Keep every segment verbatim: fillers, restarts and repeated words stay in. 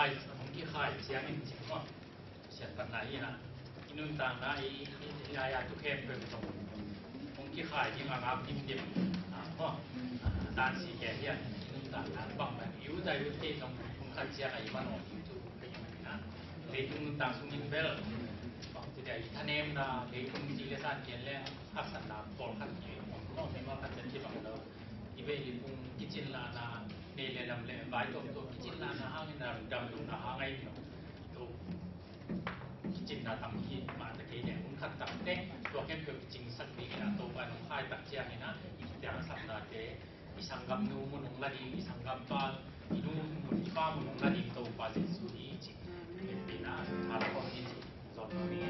Hong kikhai ciangin cih maw, sianphatna hi a, i nuntakna, i, i, i, i, a, a, tu khempeuh zong hong kikhai ding a ngak dimdim a maw, a, tansi kei hian i nuntakna bang bang i ut a i ut kei zong hong khat ciang a i manawh ding thu kei hi a, leitung nuntak sungin bel bang ci dia, i thanemna, leitung ci le san kian le haksatna pawlkhat hi maw, mimal khat cian ci bang lo. I veikung kicin lahna, nei le lam le vai tuamtuam kicin lahna hangin ram dam lungna hang ahi lo. Tua kicinna tam hi mah ta kei leh, hun khat tak teh tua khempeuh cingsak dingin a, Topa in hong khai tak ciangin a, i kiciangsaknate, i sanggamnu mun hong la ding, i sanggampa, i nu mun, i pa mun hong la ding Topa Jesuh hi ci. Amen. Hehpihna a, tha la kong hi ci. Zon lo ni.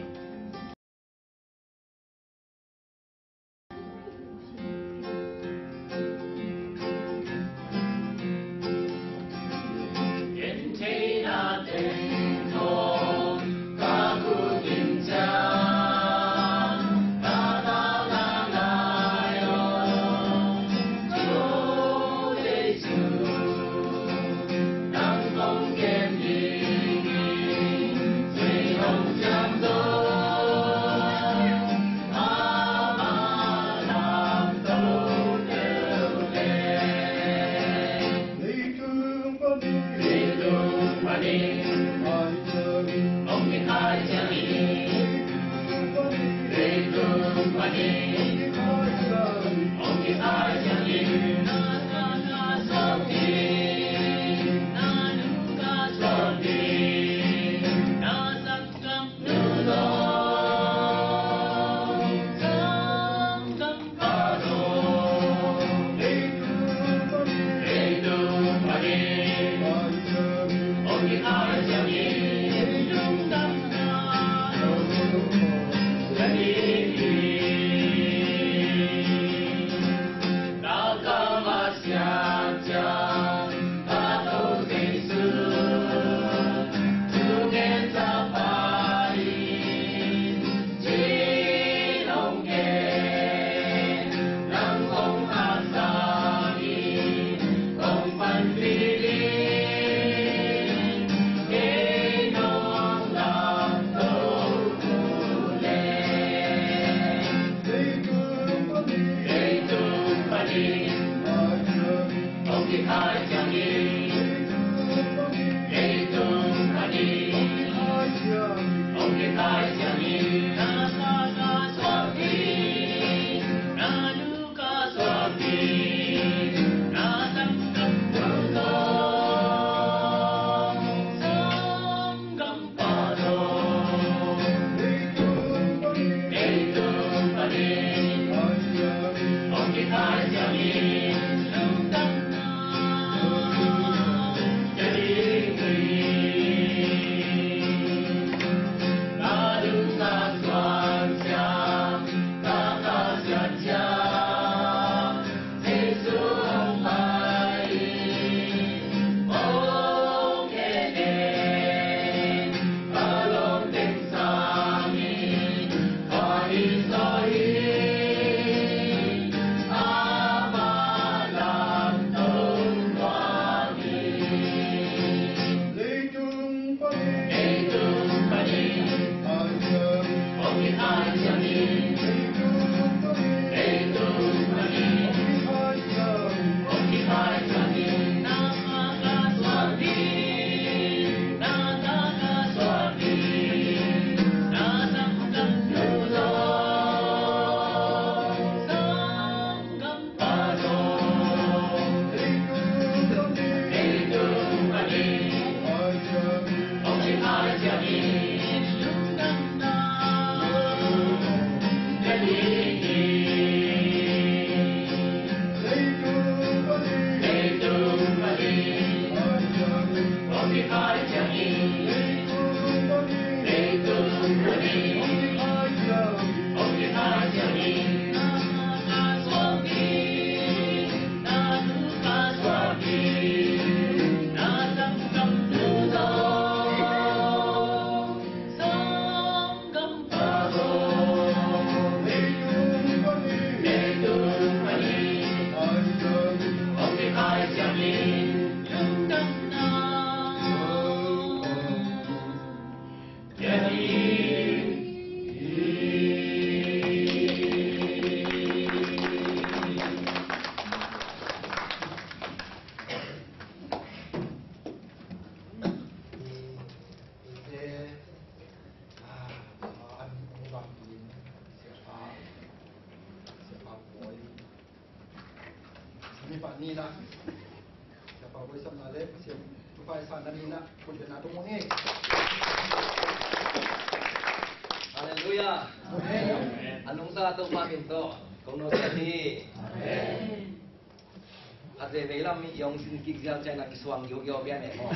Ni na. Siapa boy sam na le, siapa boy sam na ni na, pun na tu ni. Haleluya. Amen. Anung sa tu pamin to. Kong no sa ni. Amen. A te vei lam mi yong sin kik ziau chai na kisuang yo yo bia ne mo.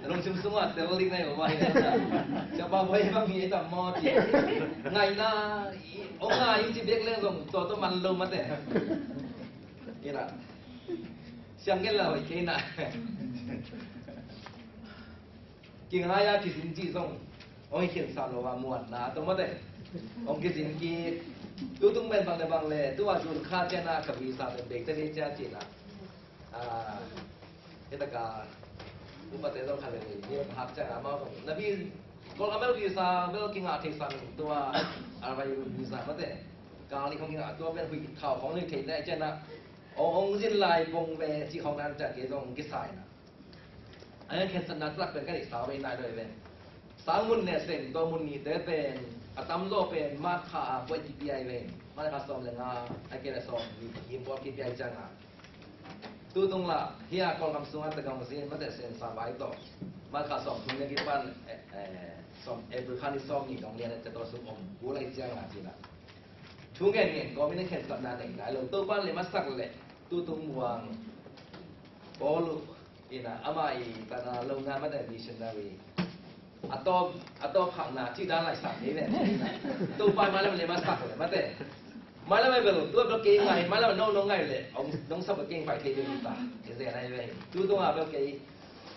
Nung sim sung a tel ling na yo mo hi na. Siapa boy bang mi tam mo ti. Ngai na, o ngai ci bek leng zong to to man lo mate. Ina. Siang gen la hoi ke na. Kingai a kizin ci zong ong hi khin sa lo a muan na to mate. Ong kizin ki tutung ben bang le bang le tu a zun kha cian a ka visa ben bek te ni cian ci na. A, hi ta ka upa te zong kha le ni hak cian a ma zong na bi kol a mel visa mel kinga thei sa min tu a a vai visa mate. Ka li kong kinga tu a ben hui thau kong li thei ne cian a. Ong, ong zin lai pong ve ci kong nan cian ke zong kisai na. A hian khensatna tlak pen ka neih sa vei nai lo hi ve. Sang mun ne seng tawh mun nite pen a tam zaw pen March kha a buai kipia hi ve. March kha sawm le nga a ke le sawm ni kim buai kipia hi ciang a. Tutung la hi a Kawlgam sungah tagang zin mate sen sa vai tawh March kha sawm thum le kipan, eh, eh, sawm April kha ni sawm ni dong lian te tawh sung om bu lai ciang a cina. Thu ngen ngen kawmin a khensatna nei nai lo. Topa le masak le tutung muang Paul uh ina ama i tana lo nga mate missionary. A tawp, a tawp khakna ci dan lai sam ni le. Topa mai lam le masak le mate. Mai lam bel tu bel kei ngai, mai lam no no ngai le. Ong dong sa bel kei pai thei bel ta. Ke ze nai ve. Tutung a bel kei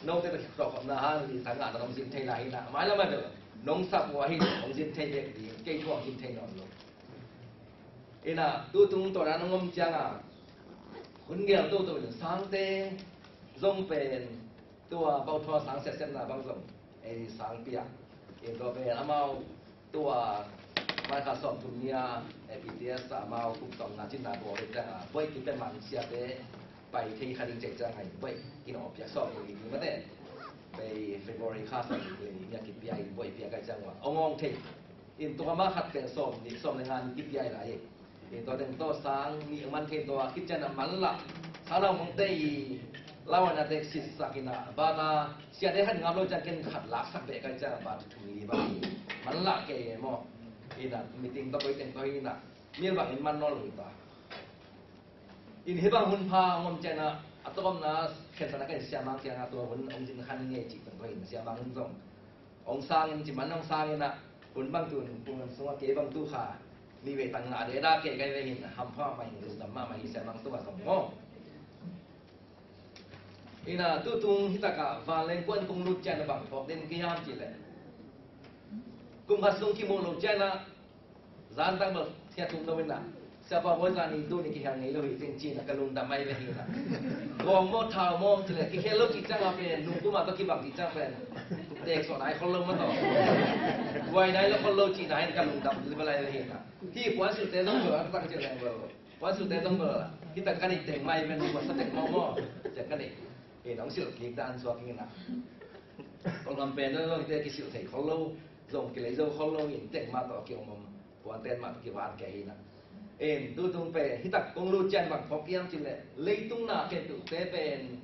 no te ta khawk na ha ni sa nga na dong zin thei lai na. Mai lam bel nong sa bua hi dong zin thei bek di. Kei tuang zin thei non lo. Ina, tutung tawh dan a ngom ciang a hun gel toto in sangte zong pen tua bauthua sang sepsepna bang zong ei sang piak. In tua pen amau tua mai kha sawm thum nia, eh, P T S a amau kum sawm nga cinna bawl ciang a buai kipe man siate pai thei kha ding cek ciang a in buai kinawh piak sawm ni ni mate. Pei February kha sawm ni ni nia kipia in buai piak ai ciang a ong ong thei. In tua ma khat pen sawm ni sawm le nga ni kipia lai. In tua teng tawh sang ni man thei tua khit ciang a man la. Sang lau mong te i lau ana te sit sak ina ba ta sia te khat ngam lo ciang ken khat lak sak be kai ciang a ba thum ni ba. Man la ke mo. Ina meeting to koi teng to ina. Mil bang in man no lo ta. In hi bang hun pha ngom ciang a a tawm na khensatna ka in siamang ciang a tua hun ong zin khan nge ci teng to in siamang zong. Ong sang in ci man ong sang in a hun bang tu nung pung an sung a ke bang tu kha ni ve tang nga de da ke kai ve hin ham pha ma hin rizam ma ma hi siamang tu a zong mo. Ina tutung hi taka vanleng kuan kong lut cian a bang phawk den ki ham ci le. Kum khat sung kimu lo cian a zan tang bel thiat tum lo ina. Siapa huai zan in tu ni ki hang ngei lo hi cing cina ka lungdam mai ve hi na. Gawng maw thau maw ci le ki khel lo ci cang a pen nung kuma to ki bang ci cang pen. Tek so nai khol lo ma to. Huai nai lo khol lo ci nai ka lungdam li ba lai ve hi na. Hi kuan sil te zong bel a tang ci leng bel. Kuan sil te zong bel. Hi tak ka ni teng mai pen kuan sa tek maw maw. Tek ka ni. Hi nong sil kik dan suak hi na. Kong lam pen zong te ki sil thei khol lo. Zong ki lei zo khol lo in tek ma to ki om om. Puan ten mah kivan kei hi na. En, tutung pen, hi tak kong lut cian bang phawk kiam cin le, leitung na khen tu te pen,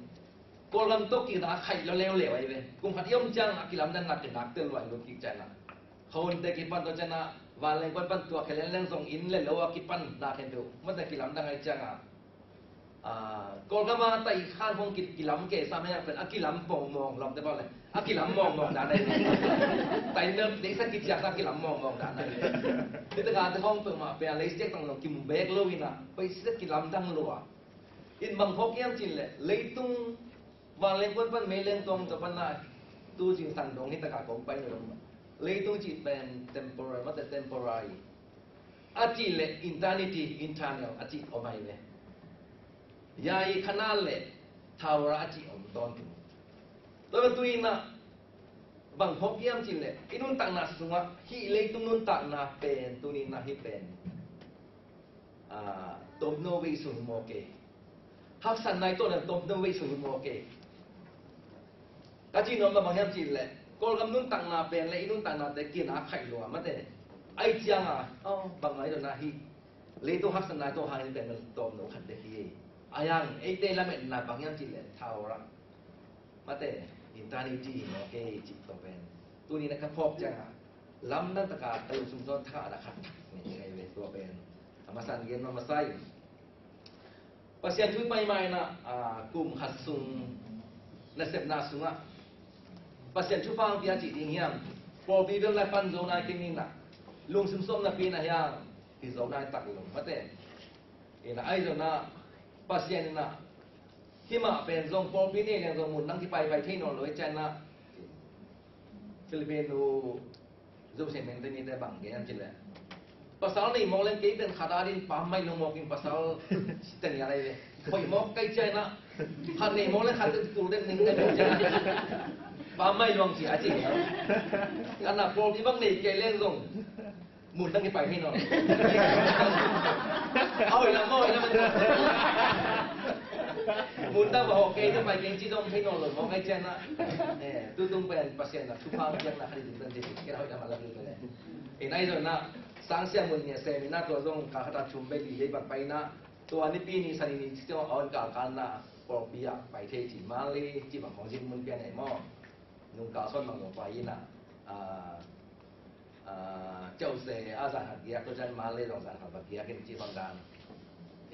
Kawlgam to ki na khai lo leu leu ai ve. Kum khat i om ciang a kilamdang na ki nak tel luai lut kik cian a. Khawun te kipan to cian a, vanleng kuan pan tua khelen leng zong in le lo a kipan na khen tu. Mate kilamdang ai ciang a. Ah, Kawlgam a tai khan hong ki, kilam ke sa me a pen a kilam mawngmawng lam te bang le a kilam mawngmawng dan ai. Tai na dei sa ki ciak sa kilam mawngmawng dan ai. Te te ka te hong pe ma pe a lei siak tang lo ki mu bek lo ina. Pai siak kilam dang lo a. In bang hok yam cin le leitung vanleng kuan pan meileng tong to pan na tu cin sang dong hi ta ka kong pai lo. Leitung ci pen temporal mate temporary. A cih leh eternity, eternal a cih om ahi ve. Yai khana leh thawara a cih om tawntung. Tua bantuk inah bang phawk hiam cih leh i nuntakna sungah hih leitung nuntakna pen tuni inah hih pen, ah, tomno vei sung hi maw kei. Haksatna i tawh leh tomno vei sung hi maw kei. Ka cih nuam bang hiam cih leh Kawlgam nuntakna pen leh i nuntaknate kinak khaih lua mate. Ahi cianga, oh, bangmah hi lo na hi. Leitung haksatna i tawh hangin pen tomno khat bek hi. A yang eite lametna bang hiam cih leh thaurah, mate, eternity maw, kei cih tua pen. Tuni na ka phawk ciangah lamdang taka ka lungsim zawn thakhat a khat thak nei kei ve, tua pen a masa in gen masa in. Pasian thu pai mai na, ah, kum khat sung nasepna sungah Pasian thupha hong pia cih ding hiam? Pawlpi bel lai pan zo nai kei ning na, lungsim sawm napi na hiam? Hi zo nai tak lo, mate. Ina ai zo na, Pasian ina himah pen zong pawlpi nei leng zong mun dang kipaipai thei nawn lo i cian na. Philippine nu Zo se meng te ni te bang gen am cih leh, pasal nei mawk leng kei ten khat a din pam mai lo mawk in, pasal ten ya lai ve. Hoih mawk kai ciai na, khat nei mawk leng khat te tul den ning kai ciai na. Pam mai luang ci a ci. Ana pawlpi bang nei kei leng zong mun dang kipai thei nawn. A hoih lam, a hoih lam. Mun dang va hawh kei te pai kei ci zong thei nawn lo mawk kai ciai na. Eh, tutung pen Pasian na thupha piakna khat i ding pen ci kei a hoih lam a lam lo le. Ei nai zon na, sang sia mun nia sem ina tua zong ka khata thum bei li bei bang pai na, tua nipi ni sani ni ci tua a on kal kal na, pawlpi ah pai thei ci, Manley ci bang khong zin mun pia nei maw. Nung kal son bang zong pai ina, ah, ah, Ceu se a zan khat giak, tua cian Manley zong zan khat bang giak in ci bang dan.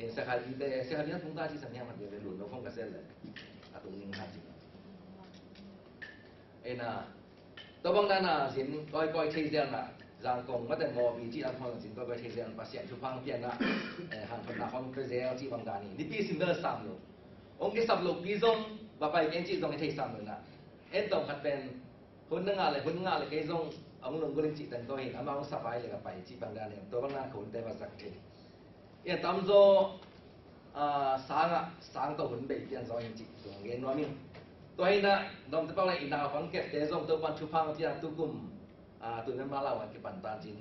Ei sia khat i te, sia khat i na tung ta ci sang hiam khat giak le lun lo khong ka sel le. A tung ning khat ci. Ei na, tua bang dan a zin kawikawi thei zel na, Zangkong mate Mawbi ci lam khong zin kawikawi thei zel na, Pasian thupha hong pian na, eh, hanthawnna hong pia zel ci bang dan hi. Nipi sim bel sam lo. Hong kisap lo pi zong, va pai kei ci zong i thei sam lo na. En tawm khat pen, hun na ngah le, hun ngah le kei zong, hong lunggulh in ci tan tua hi, amah hong sap ai le ka pai ci bang dan hi. Tua bang dan khong te va zak thei. Ia tamzaw, ah, sangah, sang tawh hun bei pian zaw in cih zong gen nuam ing. Tua hi na, dawmte pau le i nau hong kepte zong Topan thupha hong pia tukum, ah, tu member lau ah kipan tan cin.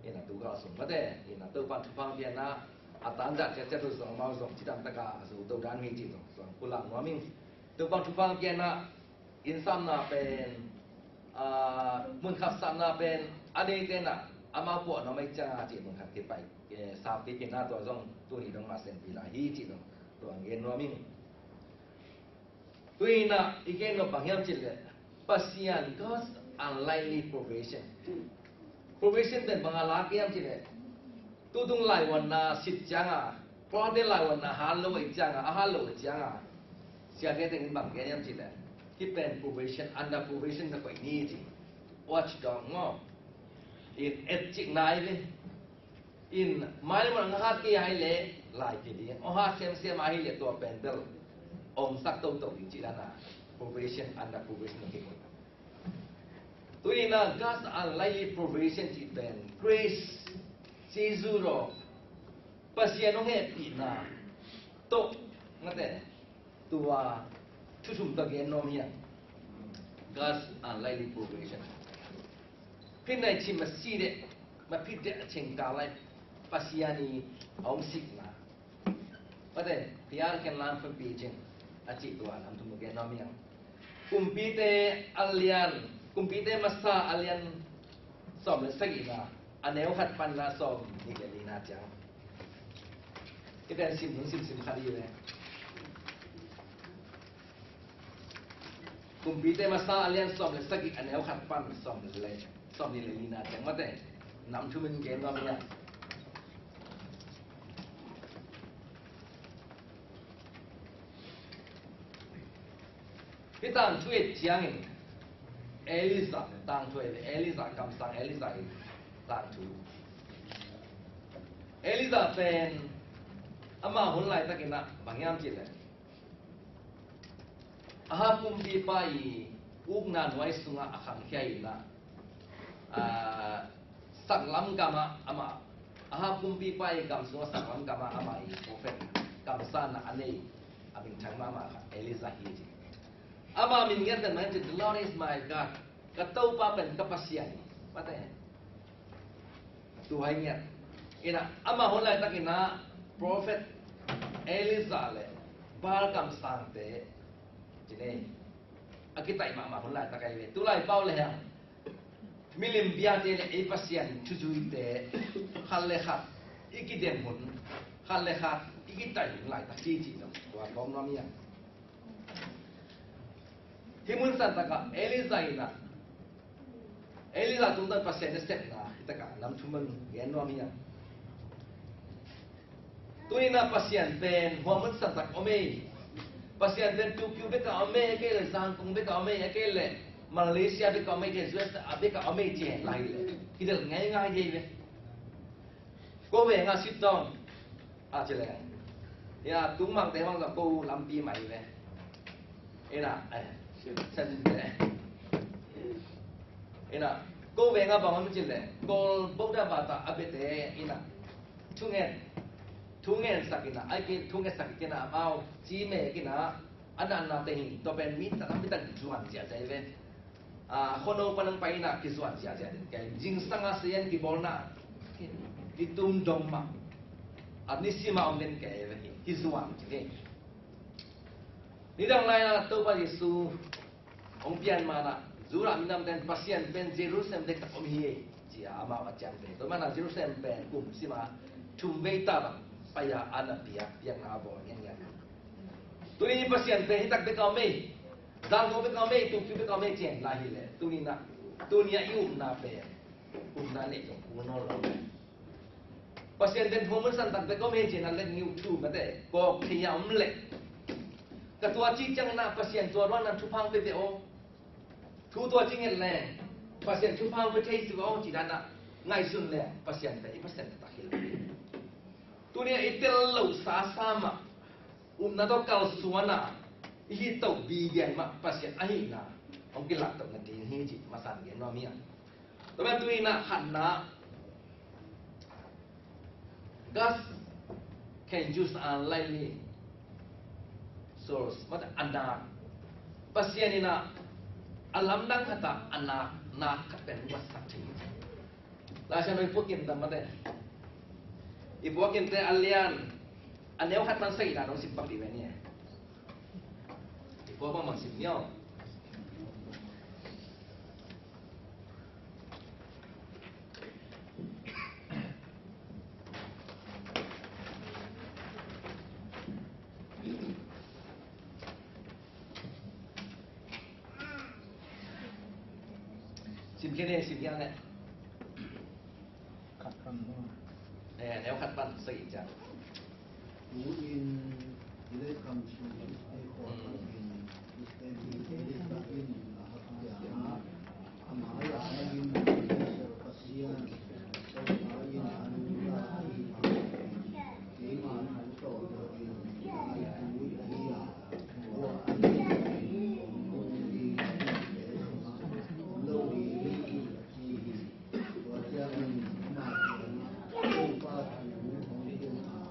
Ina tu kal sung mate, ina Topan thupha hong pia na, a tan zah ciat ciat tu zong mau zong cidam taka a zu to dan mi cih zong, zong kulang nuam ing. Topan thupha hong pia na, insamna pen, ah, mun khat sapna pen, a deite na, amau puah nuam ai cianga cih mun khat kipai, eh, sap kei kei na tua zong, tuni dong mah senpi lai hi cih zong, tua gen nuam ing. Tuni na, i gen nuam bang hiam cih leh, Pasian, God's unlikely provision. Provision pen bang a lak hiam cih leh, tutung laivuanna sit cianga, prophet laivuanna hat lo i cianga, a hat lo i cianga, siate tengin bang gen hiam cih leh, hih pen probation, under probation na koih ni ci. Watchdog maw. In et cik nai ve. In mailam a hat kei ahi leh lai kei ding, a hat semsem ahi leh tua pen bel omsak toto ding cih dan a. Probation, under probation na kei koih. Tuni na God's unlikely provision cih pen grace, Jesu raw, Pasian hong hehpihna tawh, mate, tua thu thum ka gen nuam hi a. God's unlikely provision. Phin nai chim a si deh, ma phit deh a cheng ka lai, Pasian i a hong sikna. Mate, P R Ken Lam Phunpi Cing a cih tua nam thum gen nuam hi a. Kumpite a lian, Kumpite masa a lian sawm le sagihna, a neu khat panna sawm nih le lina ciang. Hih pen sim nung sim sim khat hi ve. Kumpite masa a lian sawm le sagih a neu khat pan sawm le, sawm nih le lina ciang mate. Nam thum in gen nuam hi a. Hih tangthu et ciangin Elijah tangthu et, Elijah kamsang Elijah in tangthu. Elijah pen ama hun laitakin ah bang hiam cih leh, Ahab kumpipa i ukna nuai sungah a khangkhia in ah, ah, saklam gamah amah, Ahab kumpipa i gam sungah saklam gamah amah i prophet kamsanna a nei, a minthang mahmah khat Elijah hi ci. Ama min ngen pen bang hiam cih leh, "The Lord is my God." Ka Topa pen ka Pasian hi. Mate. Tua hi ngiat. Ina, ama hun laitakin ah prophet Elijah le Baal kamsangte ci nei, a kitaih mahmah hun laitak ahi ve. Tulai pau le hiang milim biate le ei Pasian thuzuite khat le khat i kidem hun, khat le khat i kitai ding laitak hi ci dong. Tua phawk nuam hi a. Hih mun santakah Elijah in ah, Elijah tungtawn Pasian na sepna hih takah nam thum bang gen nuam hi a. Tuni-in ah Pasian pen hua mun santak om ei. Pasian pen Tokyo bekah om ei, a kei leh Zangkong bekah om ei, a kei leh Malaysia bekah om ei, a kei leh U S A bekah om ei ci hen la hi leh kidelh ngeingai ding hi ve. Ko veng ah sit dong a ci leh, ya, tung mangte mang zong ko lampi mai ve. Ina, eh, sen te. Ina, ko veng ah bang om ci leh, Kawl Buddha bata a biate ina thungen, thungensak ina, ai ki thungensak ina, amau ci me ina, a natnate hi, tua pen mi tak mi tak zuan ziahziah hi ve. A, khuano pan hong pai ina kizuan ziahziah den kei. Zingsang a sayan kibawlna kitum dong mah, a nisim a om den kei ve hi, kizuan ci hi. Nidang lai-a Topa Jesu hong pian ma-in ah Judah minamte in Pasian pen Jerusalem deikah om hi ei ci-a amau a ciamteh. Tua manin ah Jerusalem pen kum sim a thum vei ta bang pai-a a na piak, piakna a bawl ngiatngiat. Tuni Pasian pen hih tak bekah om ei. Zangkong bekah om ei, Tokyo bekah om ei ci hen la hi leh, tuni-in ah, tuni-a i upna pen, upna neih zong kul nawn lo. Pasian pen hua mun santak bekah om ei ci-in ah let ngiu thu mate, kawk thei a om leh, ka tua ci ciangin ah Pasian tua ruangah thupha hong pia ve aw, thu tua ci nget leng Pasian thupha hong pia thei si ve aw ci dan ah ngaihsun leng Pasian pen i Pasian taktak hi lo. Tuni-a i tel loh sasa mah, upna tawh kalsuan a i hih toh bibian mah Pasian ahihna hong kilaktoh nading hi cih masa-in gen nuam hi a. Tua manin tuni-in ah khatna, God can use unlikely souls, mate, a nak. Pasian in ah a lamdang khat ah a nak, nak khat pen hong vatsak thei hi. Laisiangtho i Puakim tam mate. I Puakimte a lian, a neu khat pan sagihna dong sim pak dih ve ni. I Puak bang bang sim ni aw. Sim khin e, sim khin e. Khat pan maw? Eh, neu khat pan sagih ciang. Tu-in i leikham sung i khua khangin, i Elisha in a hak ciangin, a mai-ah a lim Pasian, Topa in a nungta ahi, keima thu tawh in, a i tui ahi a, tua a hi in, kong kong ding a i te sungah om lo ding hi, a ci hi. Tua ciangin amah kiangah Topa thu hong tung a,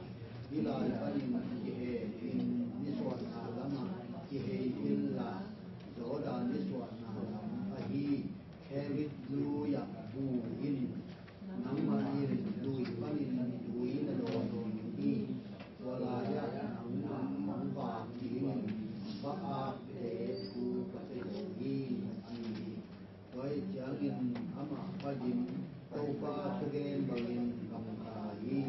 hih lai panin kihehin nisuahna lamah kihei inla, Jordan nisuahna lam ahi Kerit lui-ah bu in, nangmah in lui panin tui na dawn ding hi. Tua lai-ah nangmah hong vak dingin va-akte thu ka pia zo hi, a ci hi. Tua ahih ciangin amah pai-in Topa thugen bangin gamta hi.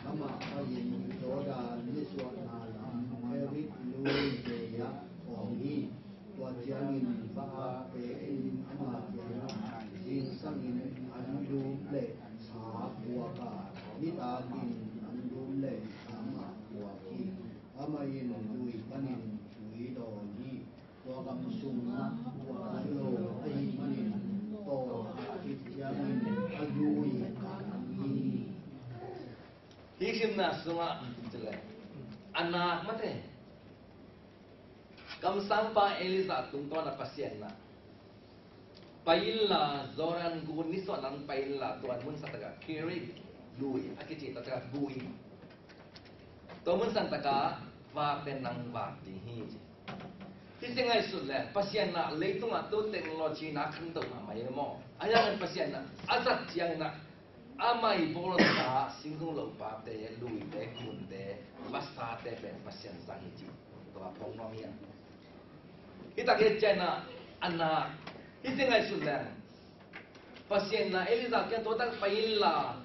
Amah pai-in Jordan nisuahna lam Kerit lui gei-ah om hi. Tua ciangin va-akte in ama kiangah, zingsangin an lup leh sa puak a, nitakin an lup leh sa mah puak hi. Amah in lui panin tui dawn hi. Tua gam sungah tua a lo ahih manin tawlkhat khit ciangin a lui kah hi. Hih simna sungah a nak mate, kamsangpa Elijah tungtawn a Pasian in ah, pai inla, Jordan gun nisuahna lam pai inla, tua mun santakah Kerit lui a kici takah bu in, tua mun santakah vak pen nang vak ding hi, ci. Hih ci ngaihsut leh Pasian in ah leitungah tu technology na khanto mahmah hi maw. Ahi hangin Pasian in ah a zat ciangin ah a mai bawlsa, singkung lohpate, luite, gunte, vasate pen Pasian zang hi, ci. Tua phawk nuam hi a. Hih tak hi ciangin ah a nak, hih ci ngaihsut leh Pasian in ah Elijah kiang tua tak pai inla,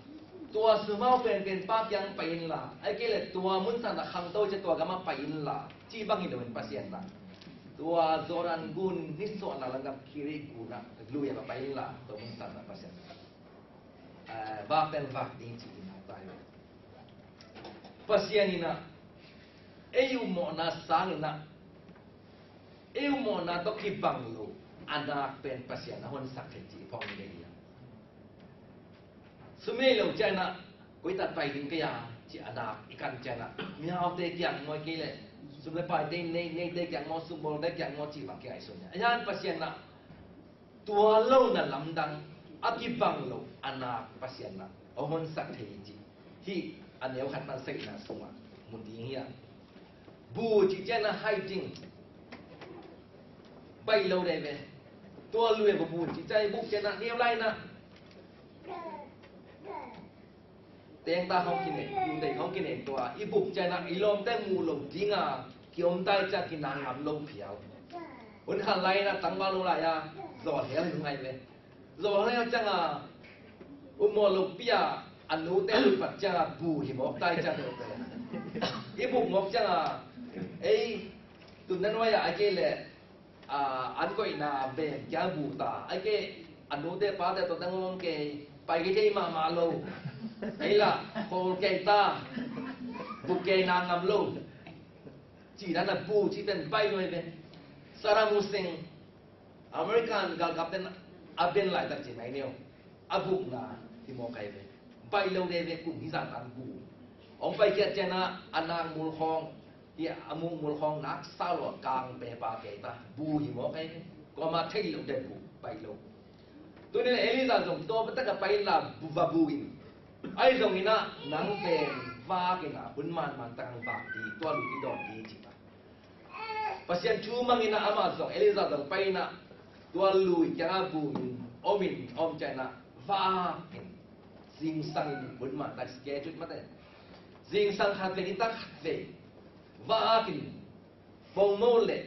Tua sumau penpen pa kiang pai inla, ahih kei leh tua mun sang a khangto ciang tua gamah pai inla, cih bang hi lo in Pasian na. Tua Jordan gun nisuahna lam gam Kerith gun ah lui a pai inla, tua mun sang a Pasian, eh, vak pen vak ding ci-in a tai lo. Pasian in ah ei upmawhna sang in ah, ei upmawhna tawh kibang lo a nak pen Pasian a honsak thei cih phawk ni ding hi a. Sum nei lo ciang ah, koi tak pai ding kei a, ci a nak i kan ciang ah, mihaute kiang maw, ahih kei leh sum le paite nei, neite kiang maw, sumbawlte kiang maw, cih bang kingaihsun hi a. Ahi zongin Pasian na, tua lo na lamdang, a kibang lo a nak Pasian na a honsak thei hi cih, hih a neu khat pan sagihna sungah mu ding hi a. Bu cih ciang ah hiding, baih lo ding ve. Tua lui a bu, bu cih ciang ah, i buk ciang ah, neu lai na, teng ta hong kinen, tung tei hong kinen, tua i buk ciang ah i lawmte muh loh ding a kiom tai ciang a kinang ngam lo phial. Hun khat lai na tangval lo lai a, zaw hel hi ngai ve. Zaw hel ciang a, upmawh lopi a, a nute lui pat ciang a bu hi mawk tai ciang a, i buk mawk ciang a, ei, tun na nuai a, ahih kei leh, a, an koihna bem kia bu ta, ahih kei, a nute pate tawh teng om kei, pai kei thei mahmah lo. Ei la, khawl kei ta, buk kei na ngam lo. Ci dan a bu cih pen baih lo hi ve. Saddam Hussein, American galkapte'n a ben laitak ci mai neu, a bukna hi mawk hi ve. Baih lo ding ve, kum hi zah tan bu. Hong pai khiat ciang ah a nak mulkhawng, hi a muk mulkhawng nak sa lo, kang pepa kei ta, bu hi mawk hi ve. Kuamah thei lo ding bu, baih lo. Tuni in Elijah zong tua pa tak a pai inla bu, va bu in. Ahi zongin ah nang pen vak in ah, hun manman tak hong vak ding, tua lui i dawn ding ci ta. Pasian thu mang in ah amah zong, Elijah zong pai in ah, tua lui kiang ah bu in, om in, om ciang in ah vak in, zingsang in, hun man tak schedule mate, zingsang khat vei, nitak khat vei, vak in, pongmo le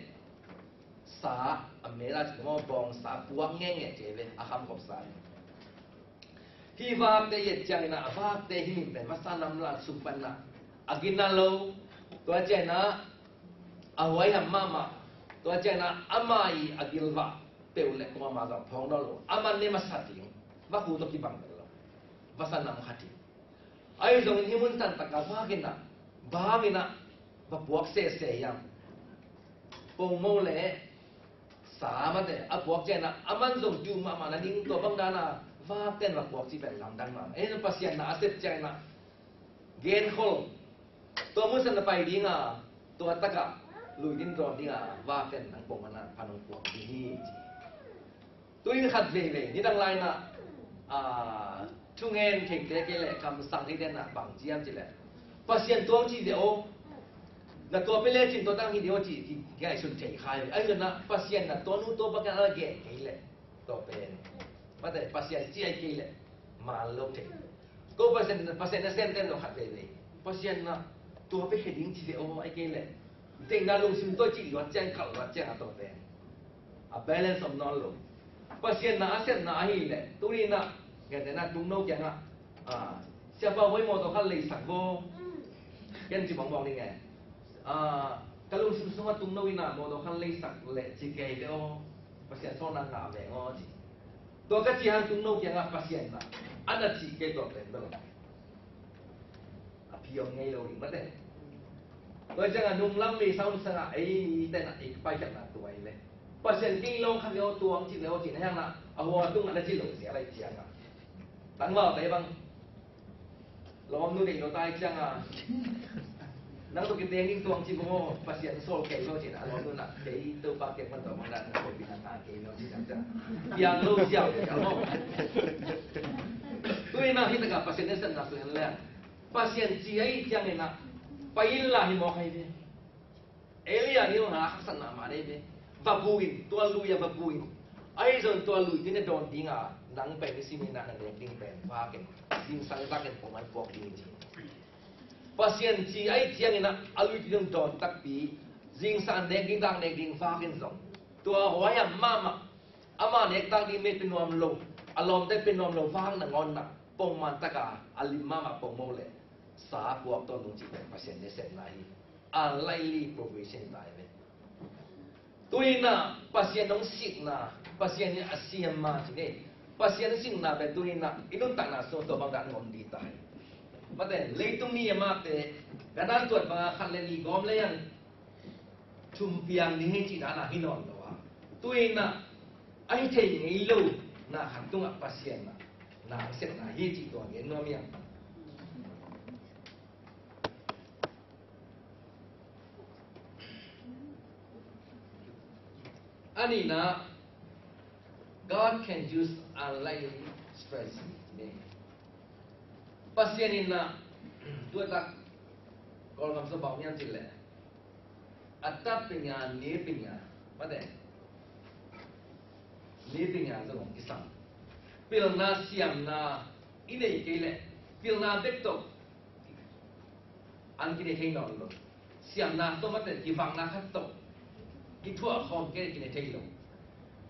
sa, a mel a ci maw, bawngsa puak ngenge ci ve, a khamkhop sa. Hih vakte i et ciang in ah, a vakte hih min pen masa nam la sum pan ah a gina lo, tua ciang in ah a huaiham mahmah, tua ciang in ah ama i a gilvah peuh le kuamah zong phawng nawn lo, a man ne masa ding, vakhu tawh kibang pen lo, masa nam khat hi. Ahi zongin hih mun sang tak a vak in ah, bang in ah va puak sese hiam? Pongmo le sa mate a puak ciang in ah, a man zong tu mahmah na ding, tua bang dan a vakte'n va puak cih pen lamdang mahmah. Ei, Pasian na a sep ciang in ah genkhol, tua mun sang a pai ding a, tua tak a lui ding, dawn ding a, vakte'n nang pongman a phan hong puak ding hi ci. Tuni in khat veivei, nidang lai in ah, a, thungen theite kei leh kamsang theite in ah bang ci hiam cih leh, Pasian tuang ci ve aw. Na tua pen lecin tua tang hi ding aw ci, ki, kingaihsun thei kha hi. Ahi zongin ah Pasian na tua nu tua pa kiang a gen kei leh, tua pen, mate, Pasian ci ahih kei leh man lo thei. Ko Pasian, Pasian na sem ten lo khat veivei, Pasian na tua pen hi ding ci ve aw, ahih kei leh deihna lungsim tawh cih luat ciang, kal luat ciang a, tua pen a balance om nawn lo. Pasian na a sepna ahih leh, tuni in ah, gentehna tungno kiangah, a, Siapa, hoi mawtaw khat leisak vaw, ken ci bangbang ding e. A, ka lungsim sungah tungno in ah mawtaw khat leisak leh ci kei ve aw, Pasian sawlna ngah veng aw ci. Tua ka cih hang tungno kiangah Pasian na a na cih kei tua pen bel a phi om ngei lo ding mate. Tua ciangah nunglam mei sa hun sangah ei mite na i paikhiatna tua hi ve. Pasian kei lawng kha ve aw, tuang ci ve aw ci na hiang na, a hua tungah na ci lo sia lai ciangah, tangvalte bang lawmnu nei lo tai ciangah, nang tawh kiteng ding tuang ci maw, Pasian sawl kei lo ci na, a lawmnu na kei Topa kei man tawh bang dan na sawl pi na ta kei lo ci ciang ciang, piang lo siau kei lo. Tuni na hi takah Pasian in sepna sung in leh, Pasian ci ahih ciangin ah pai inla hi mawk hi ve. Elijah ni hong haksatna mah nei ve. Va bu in, tua lui ah va bu in. Ahi zong tua lui tawh na dawn ding a, nang pen i sim in ah na nek ding pen vak in, zingsang vak in pongman puak ding ci. Pasian ci ahih ciangin ah a lui tawh dawn takpi, zingsang nek ding, dang nek ding vak in zong, tua huaiham mahmah, ama nek dang ding mei pe nuam lo, a lawmte pe nuam lo vak nangawn ah pongman taka a lim mahmah pongmo le sa puak tawntung cih pen Pasian nasepna hi. Unlikely provision ta hi ve. Tuni-in ah Pasian hong sikna, Pasian in a siam ma ci ni. Pasian hong sikna pen tuni-in ah i nuntakna sung tua bang dan hong om ding ta hi. Mate, leitung ni a mahte, ka nan tuat banga khat le nih gawm le yang thum piang ding hi cih dan a hi nawn lo a. Tuni-in ah a hi thei ngei lo na khat tungah Pasian na, na hong sepna hi cih tua gen nuam hi hang. A nihna, God can use unlikely strategy. Pasian in ah, tua tak, Kawlgam sung bang hiam cih leh, a tat ping a, ni ping a, mate, ni ping a zong kisam. Pilna siamna i nei kei leh, pilna bek tawh an kinei thei nawn lo. Siamna tawh mate, kivakna khat tawh kithuah khawm kei kinei thei lo.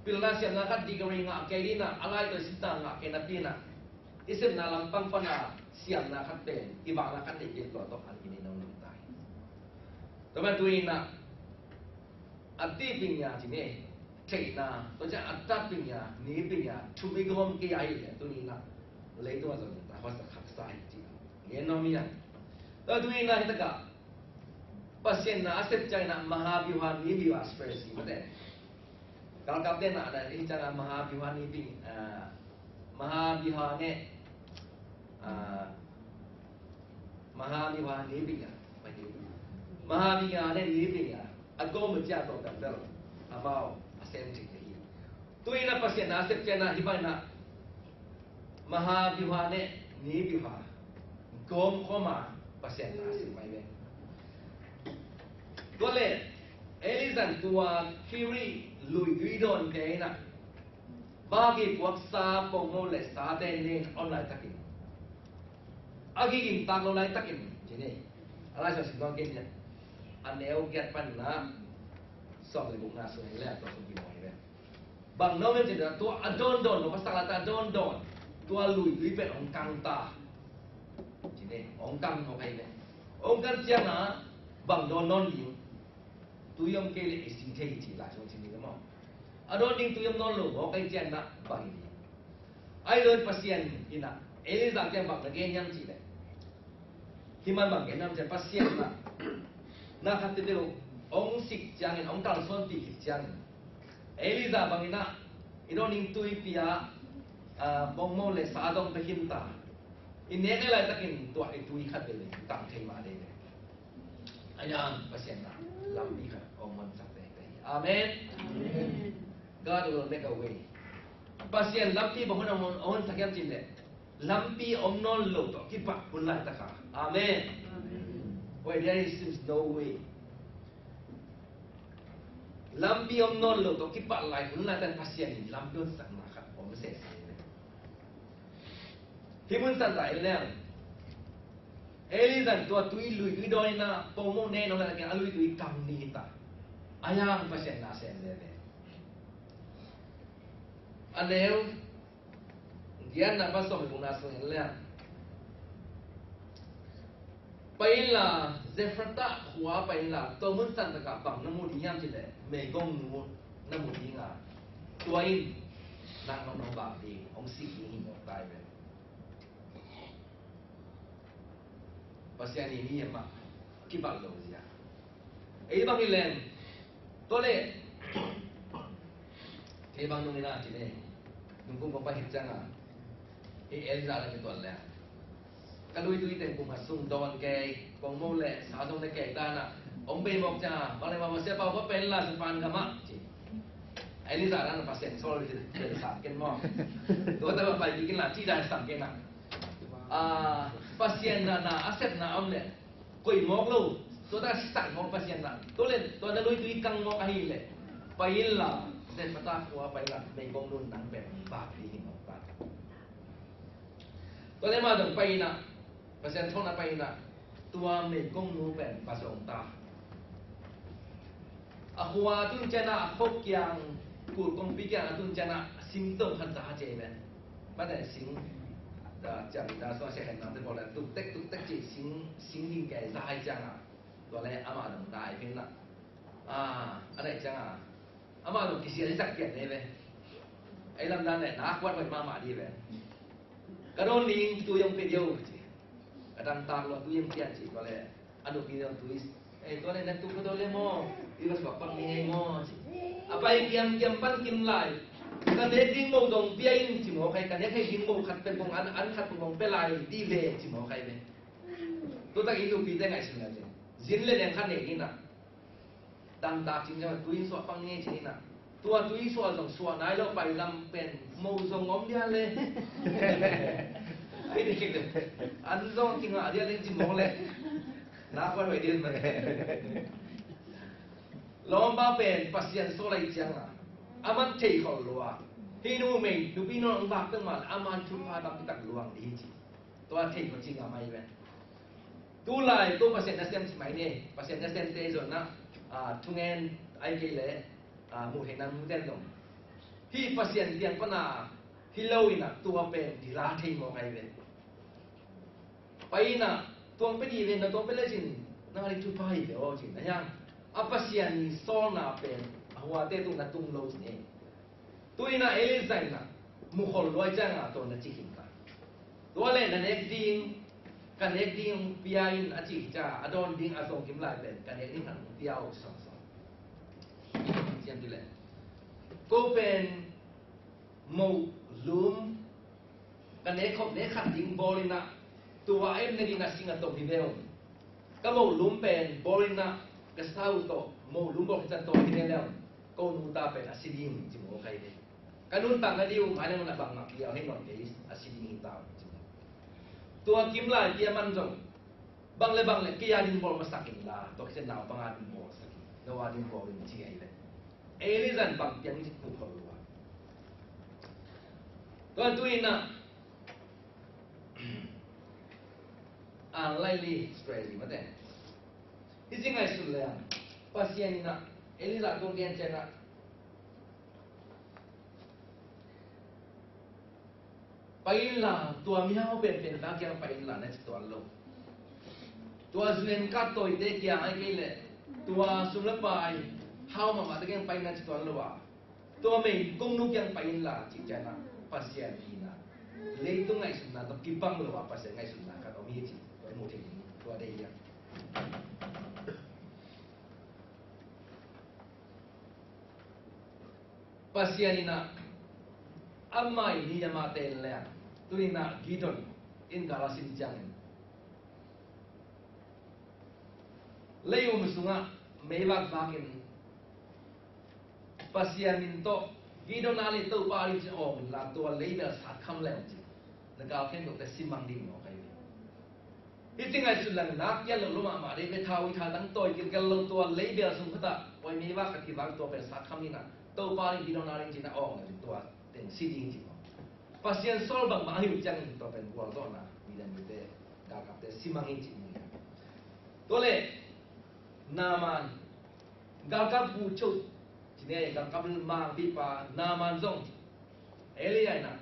Pilna siamna khat degree ngah kei in ah, a lai tawh i sitna ngah kei napi in ah, i sepna lampang pan a siamna khat pen, kivakna khat nei kei tua tawh an kinei nawn lo ta hi. Tua ban tuni-in ah, a ti ping a ci ni, theihna, tua ciang a tat ping a, ni ping a, thum i gawm kei a hi leh tuni-in ah leitung a zong ta, huasa khaksa hi ci. Ngen nuam hi hang. Tua tuni-in ah hi takah Pasian na a sep ciangin ah Mahabyuha, Nibyuha strategy mate. Galkapte na, na hi ciangin ah Mahabyuha, Nibyuha, ah, Mahabyuha ne, ah, Mahabyuha, Nibyuha, Mahabyuha ne, Nibyuha. A gawm a ciah tawh kan bel amau a sem thei hi. Tuni-in ah Pasian na a sep ciangin ah hih bangin ah Mahabyuha ne Nibyuha gawm khawm a Pasian na a sep mai ve. Tua leh Elijah in tua Kerith lui tui dawn kei in ah, baki puak sa pongmo le sate nen a om laitakin, a gigin tak lo laitakin ci ni. A Lai Siangtho sim nuam kei ni. A neu giat pan in ah sawm le gukna sung hi leh tua sung kimu hi ve. Bang na om hiam cih leh tua a dawndawn, lo pasak lata a dawndawn, tua lui tui pen hong kang ta ci ni, hong kang mawk ahi ve. Hong kang ciangin bang dawn nawn ding, tui om kei leh i si thei hi ci Lai Siangtho sim ni ka maw. A dawn ding tui om nawn lo mawk ahi ciangin bang hi ding. Ahi zongin Pasian in ah Elijah kiang bang na gen hiam cih leh, hih man bang gen hiam cih leh Pasian in ah na khat tete uh hong sik ciangin, hong kalsuanpih khit ciangin, Elijah bangin ah i dawn ding tuipi ah, ah, pongmo le sa dong pia khin ta. I nek le laitakin tua i tui khat veve kang thei mah lel ve. Ahi hang Pasian na lampi khat hong honsak veve hi. Amen. Amen. God will make a way. Pasian lampi bang hun a hon, hon sak hiam cih leh, lampi om nawn lo tawh kipat hun laitak a. Amen. Amen. Where there seems no way. Lampi om nawn lo tawh kipat lai hun laitak Pasian in lampi hon sakna khat om sese. Hih mun san ta in leng, Elijah in tua tui lui tui dawn in ah, pongmo ne nawn laitak in a lui tui kang ni hi ta. Ahi hang Pasian na sem veve. A neu giatna pan sawm le gukna sung en leng, pai inla, Zarephath khua pai inla, tua mun san takah bang na mu ding hiam cih leh, meigongnu na mu ding a, tua in nang nong bak ding, hong sik ding hi mawk ta hi ve. Pasian in mi amah kibat lo zia. Ei bang hi leng, tua leh kei bang nung in a ci ni, nung kum kong pai khit ciang a, hih Elijah la kituat leh, ka lui tui teng kum khat sung dawn kei, pongmo le sa zong ne kei dan a, hong bei mawk ciang a, bang le bang mah sia pau va pen la sa pan ka mah ci. Elijah dan a Pasian sawl ci, ci sam ken maw. Tua ta va pai kik in la ci dan sam ken a. Ah, Pasian na, na a sepna om leh, koih mawk lo, tua ta sisak mawk Pasian na. Tua leh, tua na lui tui kang mawk ahih leh, pai inla, Zarephath khua pai inla, meigongnu in nang pen bak ding hi mawk ta. Tua leh amah zong pai in a, Pasian thawn a pai in a, tua meigongnu pen bak zong ta. A khua a tun ciang a, a khua kiang, kul kongpi kiang a tun ciang a, sing tawh khat za a ci ven. Mate sing. Da ciang da suang siakhen nang te bawl le tuktek tuktek ci sing sing ding kei za hai ciang a. Tua le ama dong dai pen na. A, a dai ciang a. Ama dong kisia i sak pian ne ve. Ei lam dan le na kuat hoi mama di ve. Ka don ding tu yong pe dio ci. Ka dang tak lo tu yong pian ci tua le. A nupi dong tui. Eh, tua le na tu ko do le maw. I va suak pang ni ngei maw ci. A pai kiam kiam pan kim lai. Ka nek ding mo dong pia in ci maw kai ka nek hei ding mo khat pen kong an an khat kong pe lai di ve ci maw kai ve. Tua tak i nupi te ngaihsun na ci. Zin le leng khat nek in a. Dang dak cing ciang tui in suah pang ni ngei ci in a. Tua tui suah zong suah nai lo pai lam pen mo zong om dia le. Ai ni kik le. An zong ki ngah dia le ci mong le. Na kuan vai dia man. Lawmpa pen Pasian sawl lai ciang a. A man thei khol lua. Hi nu mei nupi no ang bak teng mal a man thupha bak tak luang di ci. Tua thei ko ci ngah mai pen. Tulai ko Pasian nasem ci mai ni. Pasian nasem te zon na, a, thungen ai kei le, a, mu thei nang mu ten dong. Hi Pasian piang pana hi lo ina tua pen di la thei mo kai ve. Pai ina tuang pe di ve na tuang pe le cin na di tu pai ve o cin na yang. A Pasian ni sol na pen a hua te tu na tung lo cin e. Tu ina Elijah ina mukhol luai ciang a tua na ci khin ka. Tua le na nek ding, ka nek ding pia in a ci hi ca, a dawn ding a zong kim lai pen ka nek ding a pia uh sawng sawng. Cian ti le. Ko pen mo lum ka nek khop nek khat ding bawl ina tua em ne ding a sing a tom hi ve uh. Ka mo lum pen bawl ina ka sau tawh mo lum bawl hi can tawh hi ne le uh. Ko nu ta pen a si ding ci mo kai ve. Ka nun tang a diu mai le mun a bang mak liau hei non kei a si ding hi ta. Tua kim lai pia man zong bang le bang le kei a ding bawl masak in la tua kisen nau bang a ding bawl sak in lo a ding bawl in ci ai le. Ei le zan bang piang ci ku khol lua. Tua tu ina unlikely strategy mate. Hi ci ngaihsun le ang Pasian ina Elijah kong gen ciang a Pai inla tua mihau penpen ta kiang pai inla na ci tuan lo. Tua zunen ka tawite kiang ai kei le tua sum le pai hau mahmah te kiang pai na ci tuan lo a. Tua mei kong nu kiang pai inla ci ciana Pasian hina leitung ngaihsutna tawh kibang lo a Pasian ngaihsutna ka tawh mi ci tua mu thei tua dei ia. Pasian inah amah i ni amah ten leng tuni inah Gideon in gala sin ciangin lei um sungah meivak vakin Pasian min tawh Gideon a le Topa a ding cin awng inla tua leibel satkham leng cin na galkhen tawhte simang ding maw kai ve. Hih ci ngaihsut leng nak pian lo lo mahmah dei ve. Thau i tha dang tawi kilkel lo tua leibel sung khatah pawi meivak khat kivak tua pen satkham inah Topa ding Gideon a ding cin a awng a ding tua teng si ding cin maw. Pasian sawl bangmah ahi uh ciangin tua pen gualzawhna mi le mite galkapte simang in cin maw. Tua le Naaman galkap bu chot cine galkap mangpipa Naaman zong Elijah inah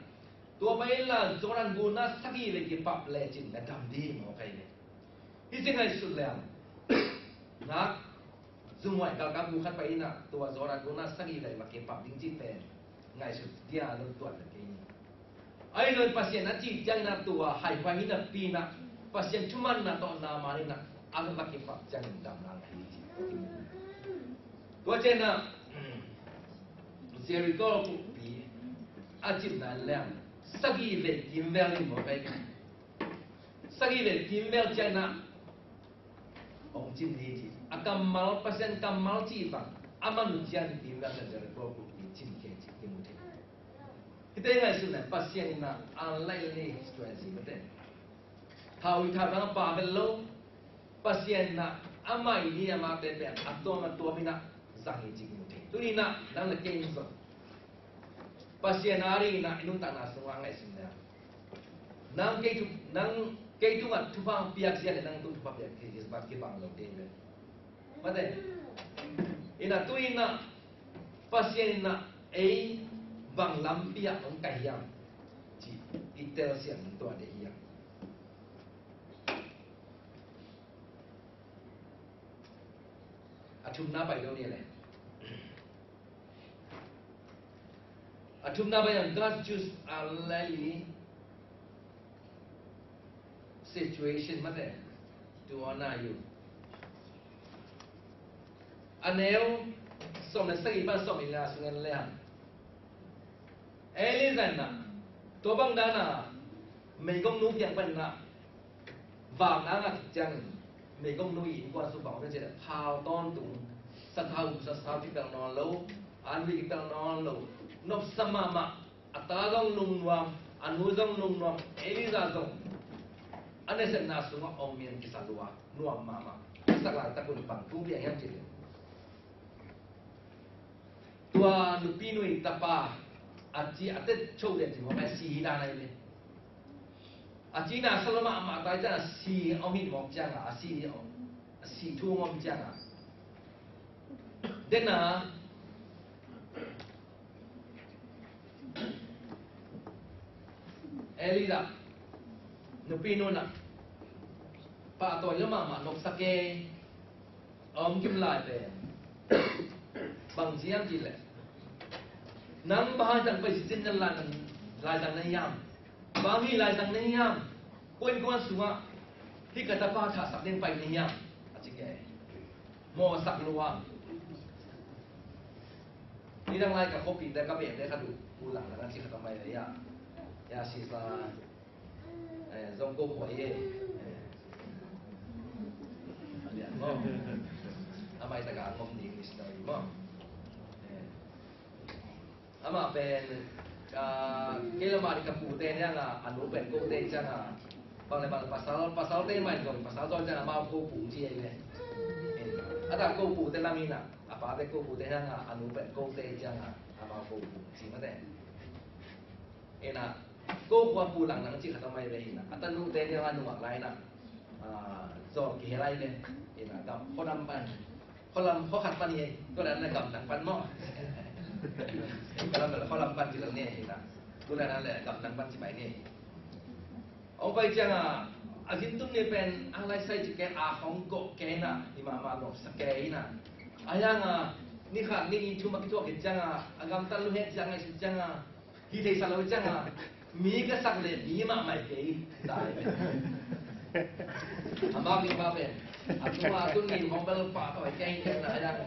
tua pai inla Jordan guna sagih vei kipap lecin na dam ding maw kai ve. Hih ci ngaihsut leng nak zunghuai galkap bu khat pai inah tua Jordan guna sagih vei va kipap ding cih pen ngaihsut dia lo tuan na kei ni. Ahi zongin Pasian a cih ciangin a tua haihuai hi napi inah Pasian thumanna tawh Naaman inah a va kipap ciangin damna ahi ci. Tua cianah Jericho pumpi a cimna in leng sagih vei kimvel in maw kai. Sagih vei kimvel cianah hong cim ni ci a kammal Pasian kammal cih bang a man cian kimvel na Jericho pumpi cim khe ci kimu thei. Hihte ngaihsun le Pasian inah unlikely strategy mate. Thau i thau nang a pa vel lo Pasian inah amah i ni amah te pen a tuam a tuam inah zang hi ci kimu thei. Tuni inah nang le kei in zong Pasian a ri inah i nuntakna sungah ngaihsun le nang kei thu nang kei tungah thupha piak zia le nang tung thupha piak kei zia kibang lo dei ve. Mate inah tu inah Pasian inah ei bang lampi ah hong kai hiam ci i telsiam tua deih hi a. A thumna pai lo ni le. A thumna pai ang, God choose a lily situation mate to honor you. A neu sawm le sagih pan sawm le nga sung en le hang. Elijah in ah tua bang dan a meigongnu kiang pan in ah vakna ngah khit ciangin meigongnu i innkuan sung bang om hiam cih leh phau tawntung, sathau, sathau kipelh nawn lo, anvei kipelh nawn lo, nopsa mahmah, a ta zong lungnuam, a nu zong lungnuam, Elijah zong a nasepna sungah om in kisa lua, nuam mahmah. A sak laitak un bang thu piang hiam cih leh, tua nupi nu i tapa a ci a tet cho lian ci mawk a si hi dan ahi le. A ci na sa lo mahmah tai ciang a si om hi mawk ciang a, a si hi om, a si thu om ciang a. Den a Elijah nupi nu in ah pahtawi lo mahmah nopsa kei a om kim lai pen bang ci hiam cih leh, nang bang hang tang pai cin na lai, laizang na hiam? Bang hi laizang na hiam? Ko innkuan sungah hih ka tapa thahsak ding pai na hiam? A ci kei. Mawhsak lua. Nidang lai ka khuapite ka behte khat uh, Pu Lang Lang a ci khat a mai le ya. Ya sisa. Eh, zong ko khua ye. Eh. A lian maw. A mai taka ngom ding missionary maw. Eh. Amah pen, ah, kei lamah ding ka pute niang a, a nu pen kote ciang a, bang le bang pasal, pasalte mai zong, pasal zong ciang a, amau ko pu ci ei le. A ta ko pute lam hi na, a pate ko pute niang a, a nu pen kote ciang a, amau ko pu ci mate. Ena, ko khua Pu Lang Lang ci khat a mai ve hi na, a tanute niang a nungak lai na. Ah, zaw kihel lai le. Ina, gam, khuadam pan. Khuadam, khua khat pan hi. Tua dan le gamdang pan maw. Khuadam le khuadam pan ci lo ni, ina. Tua dan le gamdang pan ci mai ni. Hong pai ciang a, a zin tum ni pen, a lai sai ci kei, a hong kawh kei na, i mama nopsa kei na. A hiang a, ni khat ni ni thum a kithuah khit ciang a, a gamtat lu het ciang a, sit ciang a, hi thei sa lo ciang a, mi ka sak le mi mah mai kei, tai. A mak ding pa pen, a tu a tu ni hong bel pa thoi kei, na yang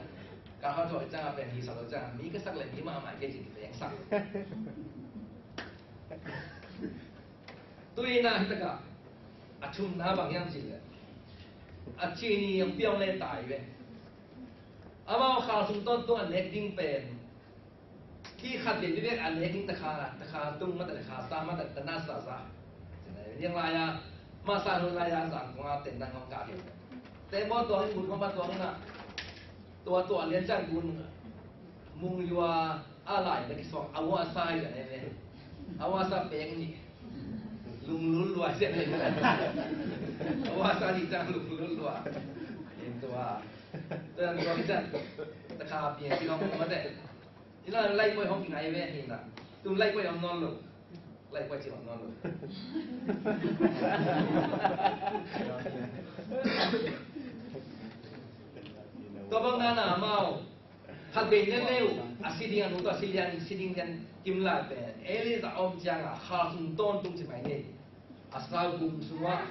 ka ha thoi ciang a pen hi sa lo ciang a, mi ka sak le mi mah mai kei, ci peng sak. Tui na hi taka, a thumna bang hiam ci le, a ci ni a piang le tai ve. Amau khal sung tawntung a nek ding pen, khi khat vei vei a nek ding takha, takha tung mata, takha sa mata, tana sa sa. Niang lai a, masa nu lai a, zang kong a ten dang kong ka hi. Te mo tuang in, mun kong ma tuang in a. Tua tua lian cang kun mung yua a lai na kisong, a wa sa hi ka ne ne. A wa sa peng ni. Lung lul lua se ne. A wa sa ni cang lung lul lua. In tua. Tua tua ni cang. Takha piang si kong mung mate. Ina lai poi hong kingai ve hi na. Tum lai poi om non lo. Lai poi ci om non lo. Tua bang na na mau. Khat vei nen leu. A si ding a nu tua si lian, si ding lian kim lai pen. Elijah om ciang a khal sung tawntung ci mai ni. A sau bung sungah,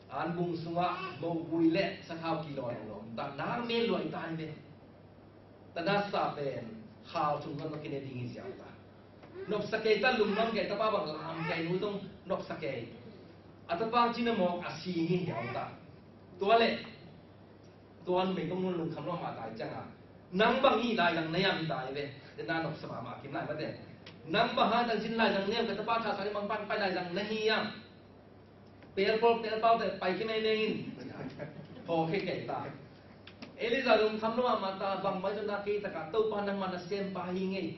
an bung sungah, mo bui le, sa khau ki lo lo. Ta na me lo ta ve. Tana sa pen khau chung kan kine ding hi ziau ta. Nopsa kei ta, lungnuam kei ta, pa bang lam kei nu zong nopsa kei. A tapa cina mawk a si hi ziau ta. Tua le, tuan mei kong nun lungkham lo ma tai ciang a. Nang bang hi lai lang na yam tai ve. Tena nopsa ma ma kim lai mate. Nang bang ha tang cin lai lang na yam, ka tapa tha sa ni mang pan pai lai lang na hi yam. Pelpawl, pelpawl te pai kei mei mei in. Haw kei kei ta. Elijah lungkham lo a mata bang mai zong na kei taka Topa nangmah na sempa hi ngei.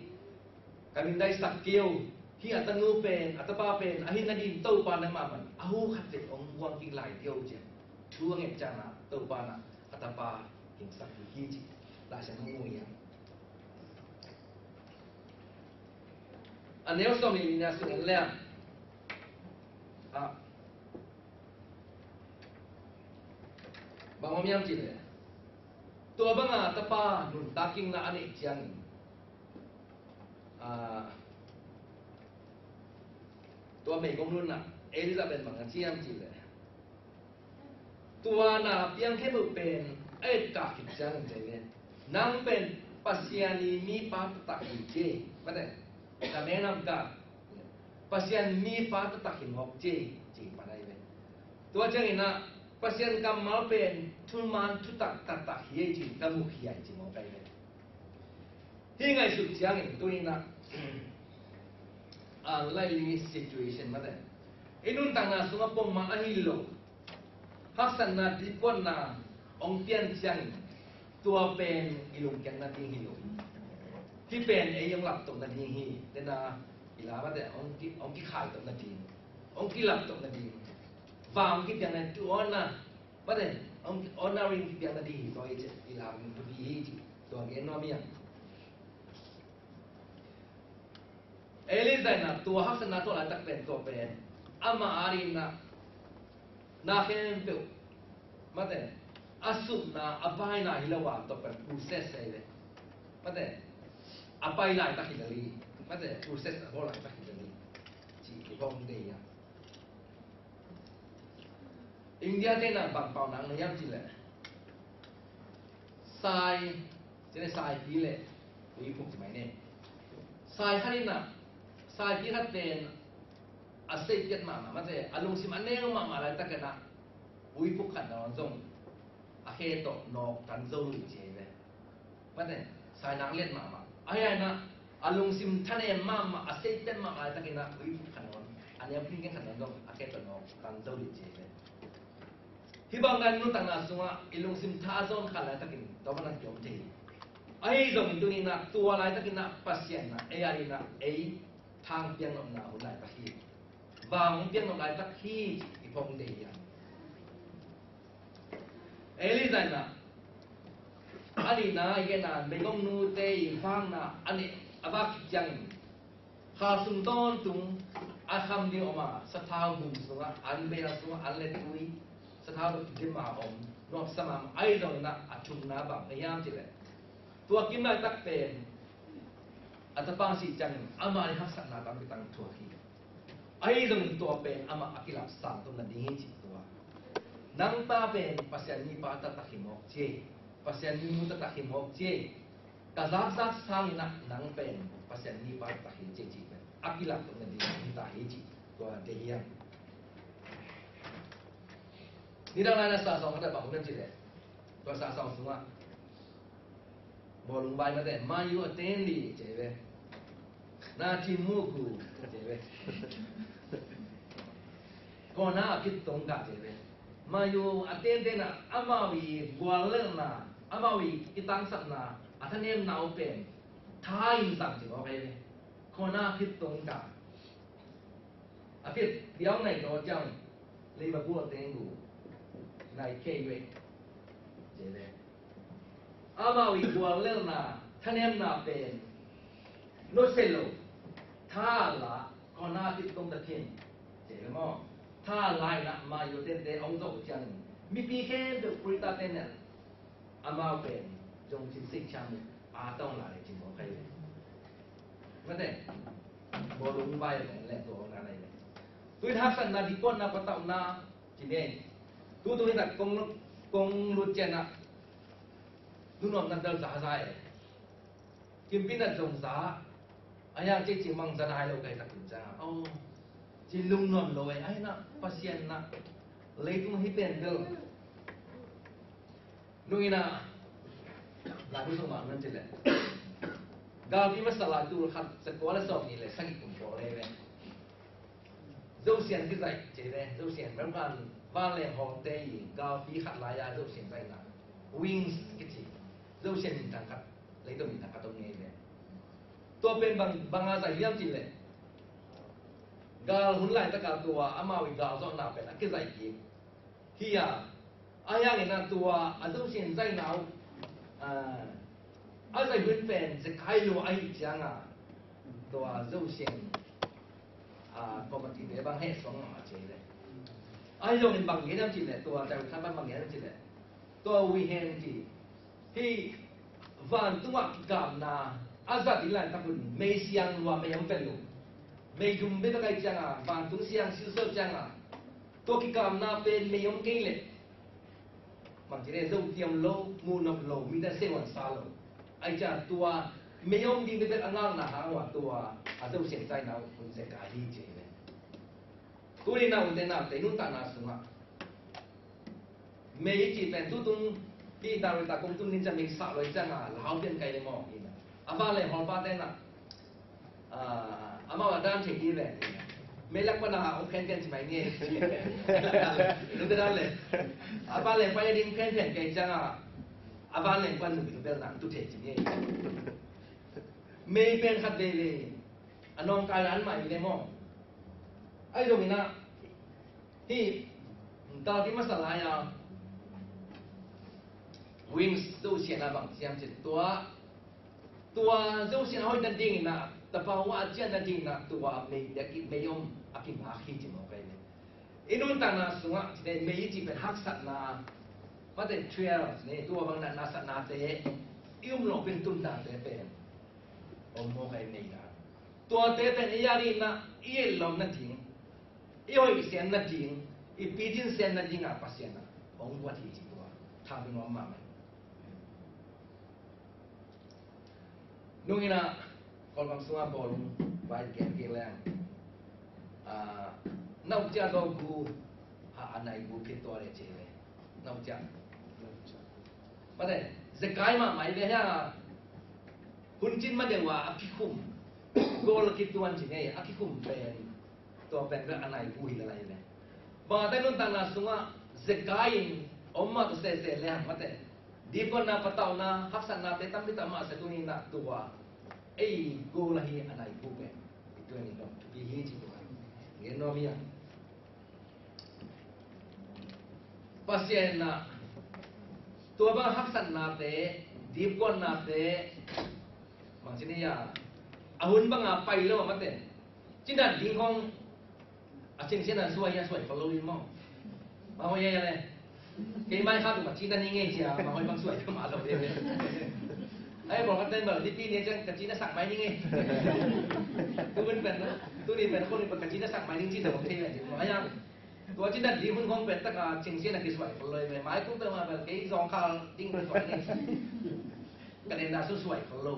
Ka min daisak kei o. Hi a tanu pen, a tapa pen, a hin na din Topa nangmah man. A hu khat te ong buang kik lai kei o cia. Thu a nget ciang a Topa na a tapa hingsak hi hi ci. Lai siang hong mu hi a. A neu sawm nih na sung en leng. Ah, bang om hiam cih leh, tua banga tapa nuntak kikna a neih ciangin, ah, tua meigong nu in ah, Elizabeth bang a ci hiam cih leh, tua na piang khempeuh pen a etkak khit ciangin ci hi ve. Nang pen Pasian i mipa taktak hi ci hi. Mate, the man of God. Pasian mipa taktak hi mawk ci hi, ci pan ahi ve. Tua ciangin ah Pasian kammal pen thuman thutak taktak hi ci, ka mukhiai ci mawk ahi ve. Hih ngaihsut ciangin tuni-in ah, unlikely situation mate, i nuntakna sungah pongmang ahi lo, haksatna, dikkuatna hong pian ciangin, tua pen i lungkiat nading hi lo. Hih pen ei hong laptoh nading hi, tena i la mate, hong ki, hong kikhaitok nading, hong kilaptoh nading, va hong kipiak nading, tua na mate, hong, honoring kipiak nading hi, tua i ci, i la hong thupi hi ci, tua gen nuam hi hang. Elijah in ah tua haksatna, tua laitak pen, tua pen ama adingin ah na khempeuh mate, a supna, a baina hi lo a, tua pen process hi ve. Mate, a pai laitak hi lel hi. Mate, process a bawl laitak hi lel hi, ci i hong deih hi hang. India te in ah bang pau nak na hiam cih leh, sai, cih leh saipi leh uiphuk ci mai ne. Sai khat in ah, saipi khat pen a seih piat mahmah mate, a lungsim a neu mahmah laitakin ah uiphuk khat nawn zong a khe tawh nawk tan zo lo hi ci hi ve. Mate, sai nak lian mahmah. Ahi hangin ah a lungsim thanem mahmah, a seih piat mahmah laitakin ah uiphuk khat nawn, a neu phingkeng khat nawn zong a khe tawh nawk tan zo lo hi ci hi ve. Hih bang dan nuntakna sungah i lungsim tha a zawn khat laitakin tua bang a kiom thei hi. Ahi zongin tuni-in ah tua laitakin ah Pasian in ah ei adingin ah ei thang piaknopna hun laitak hi. Va hong piaknop laitak hi ci i phawk ding hi hang. Elijah in ah, a nihna i gen a, meigong nute i vakna a neih, a vak khit ciangin, kha sung tawntung a kham ding om a, sathau bum sungah an, bel sungah an le tui, sathau tawh kidim a om, nuamsa mahmah, ahi zongin ah a thumna bang na hiam cih leh, tua kim laitak pen a tapa sih ciangin amah i haksatna tampi tak thuak hi. Ahi zongin tua pen amah a kilapsang tum nading hi ci tua. Nang pa pen Pasian mipa taktak hi mawk ci hi. Pasian minu taktak hi mawk ci hi. Ka zakzak sangin ah nang pen Pasian mipa taktak hi ci hi ci pen a kilap tum nading hi ta hi ci tua deih hi hang. Nidang lai-in ah sasawng khat ah bang om hiam cih leh, tua sasawng sungah bawlung vai mate, "Mayu a ten li," ci ve. "Na cin mu gu," ci ve. "Kawna a khit tong ka," ci ve. Mayu a tenten ah amau i guallelhna, amau i kitangsapna, a thanemna uh pen tha in zang ci mawk ahi ve. "Kawna a khit tong ka." A khit piau nai tawh ciang, "Lei ba bual teng gu, nai kei wei," ci ve. Amau i guallelhna, thanemna pen nusia lo, tha la, kawna khit tong ta khin, ci ve maw. Tha la in ah Mayu tente hong zawh ciangin mipi khempeuh, Puritante in ah amau pen zong cin sik ciang a tawng la le cin mawk ahi ve. Mate, bawlung vai a tawng le tua hong na nai ve. Tuin haksatna, dikkuatna, patauhna ci ne. Tutung in ah kong, kong lut ciang ah nunuamna bel za za e. Kimpina zong za. A yang cei cing mang za nai lo kai tak in za. Oh, ci lungnuam lo e. Ai na, Pasian na, leitung hi pen bel. Nung in ah, lai bu sung ma ngan ci le. Galpi masa lai tu khat, sa kua la sawm ni le, sa ki kum ko le ve. Zosian kizaih ci ve, Zosian, Melbourne vanleng hawngte i galpi khat lai-a Zosian zaihna, Wings kici, Zosian minthang khat, leitung minthang khat om ngei ve. Tua pen bang, bang a zaih hiam cih leh, gal hun laitaka tua amau i galzawhna pen a kizaih kik hi a, a hiangin a tua a Zosian zaihna uh, a, a zaih hun pen zekai lua ahih cianga, tua Zosian a, committee te bang heh suang a ci le. Ahi zongin bang gen hiam cih leh, tua David khan bang gen hiam cih leh, tua Wi Hen ci, hih vantungah kikamna a zat ding laitak un mei siang lua, mei om pen lo. Mei dum bek a kai ciangin, vantung siang silsial ciangin, tua kikamna pen mei om kei leh, bangci ne, zo kiam lo, muh nop lo, mite sehhuan sa lo. Ahih ciangin tua mei om ding bek a ngakna hang ua tua a zo siang caina hun Zekai hi ci hi ve. Tuni-in a, ute naute, nuntakna sungah mei i cih pen tutung hih David a kong tun ding ciang mei sah lo ahih ciangin lau pian kai le maw. A vanleng hawlpate na, ah, amau a dan thei ding ve. Mei lak pan a hong phenphen ci mai ni. Nute dan le, a vanleng pan a ding phenphen kai ciangin a vanleng pan nung bel nang tu thei ci ni. Mei pen khat veve a nawngkaina an mah hi le maw. Ahi zongin a, hih talpi masa lai-a Wings Zo sian a bang ci hiam cih leh, tua, tua Zo sian a hoih nadingin a, tapa uh a ciah nadingin a, tua mei, mei om a kingak hi ci mawk ahi ve. I nuntakna sungah cih leh mei i cih pen haksatna, mate, trial cih leh tua bang natna satnate, i um loh pen tunnate pen om mawk ahi mei dan. Tuate pen i a dingin a, i et loh nading, i hoih sian nading, i picin sian nading a Pasian a hong guat hi ci tua. Thangpi nuam mahmah. Nung in a, Kawlgam sungah bawlung vai gen kik leng, ah, na uk ciah tawh gu, ha, a nai gu khit tua le ci le. Na uk ciah. Mate, Zekai mahmah hi ve hia. Hun cin ma deuh a, a kikhum. Goal a kituan ci ngei, a kikhum pen. Tua pen bel a nai gu hi le lai ve. Bang a te nuntakna sungah Zekai in om mah tawh sese le hang mate. Dipkuatna, patauhna, haksatnate tampi tak mah se tuni-in a tua ei goal ahi a nai gu pen. I tua ni dong thupi hi ci tua. Gen nuam hi a. Pasian in a tua bang haksatnate, dipkuatnate, bang ci ni a, a hun bang a pai lo a mate. Cina ding hong a cingsian a suai a suai khol lo in maw. Bang hoi a le. Kei mai khat uh ka cina ni ngei cia, bang hoi bang suai ka ma lo de. Ai, bawlkhatte bel nipi ni ciang ka cina sak mai ni ngei. Tu pen pen, tuni pen khol ni pen ka cina sak mai ni cina bang thei pen cina mai a. Tua cina ding hun khong pen tak a cingsian a kisuai khol lo i ve. Mai kum pen ma bel kei zong khal ding kisuai ni. Ka den da su suai khol lo.